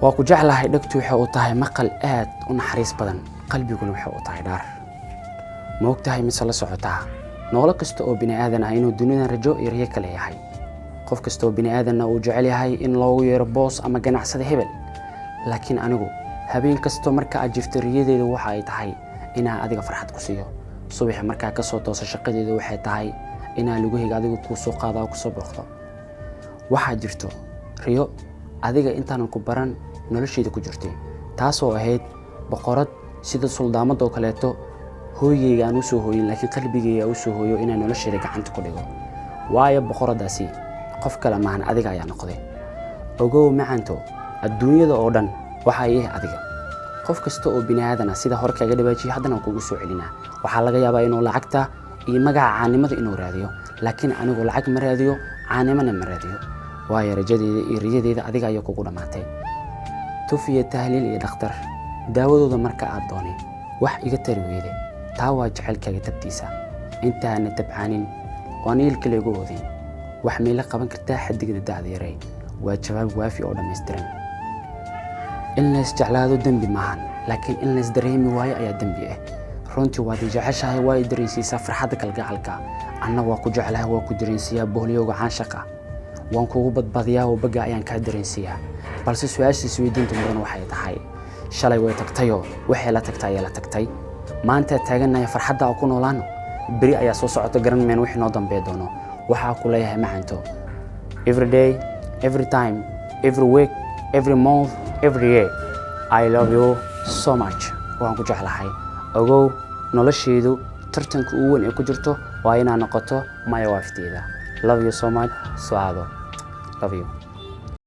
Waa ku jeclahay. Dhegtu waxay u tahay maqal aad u naxariis badan, qalbiguna waxay u tahay dhaar. Ma og tahay mise la socotaa noolo kasta oo bini aadan ah inuu dunidan rajo iyo riyo ka leeyahay? Qof kasta oo bini aadanna uu jecel yahay in loogu yeero boos ama ganacsada hebel. Laakiin anigu habeen kasto marka aad jirto, riyadeedu waxa ay tahay inaan adiga farxad ku siiyo. Subaxi markaa kasoo tooso, shaqadeedu waxay tahay inaan lugahayga adiga kuu soo qaado oo kusoo booqdo. Waxaa jirto riyo adiga intaanan ku baran noloshayda ku jirtay, taasoo ahayd boqorad sida suldaamadoo kaleeto. Hooygayga aan usoo hooyin, laakiin qalbigayga usoo hooyo inaan noloshayda gacanta ku dhigo. Waayo, boqoradaasi qof kale maahan, adiga ayaa noqday. Ogow macanto, adduunyada oo dhan waxaa ii adiga. Qof kasta oo bini aadan ah, sida hore kaga dhawaajiya, haddana waan kugu soo celinaa, waxaa laga yaabaa inuu lacagta iyo magaca caanimada inuu raadiyo. Laakiin anigu lacag ma raadiyo, caanimana ma raadiyo. Waayo, rajadeeda iyo riyadeeda adiga ayaa kugu dhammaatay. Tuf iyo tahliil iyo dhakhtar daawadooda marka aad doonay, wax iga tari weyde. Taa waa jecelkaaga tabtiisa intaana tabcaanin oo aan iilka laygu oodin. Wax mayla qaban kartaa xadigda da'da yarey? Waa jawaab waafi oo dhammaystiran. In lays jeclaado dembi maahan, laakiin in lays dareemi waayo ayaa dembi ah. Runtii waad i jeceshahay, waa i dareensiisaa farxadda kalgacalka. Anna waa ku jeclahay, waa ku dareensiiyaa boholyowga caanshaqa. Waan kugu badbadiyaa oo bagga ayaan kaa dareensiiyaa. Balse su-aasha isweydiinta mudan waxay tahay: shalay way tagtayoo waxay la tagtay ayaa la tagtay. Maanta taaganaya farxadda oo ku noolaano, beri ayaa soo socota, garan meen wixii noo dambee doono. Waxaa ku leeyahay macanto, every day, every time, every week, every month, every year, I love you so much. Waan ku jeclahay. Ogow, noloshaydu tartanka ugu weyn ee ku jirto waa inaad noqoto maya waafteeda. Love you so much. Sucaado, love you.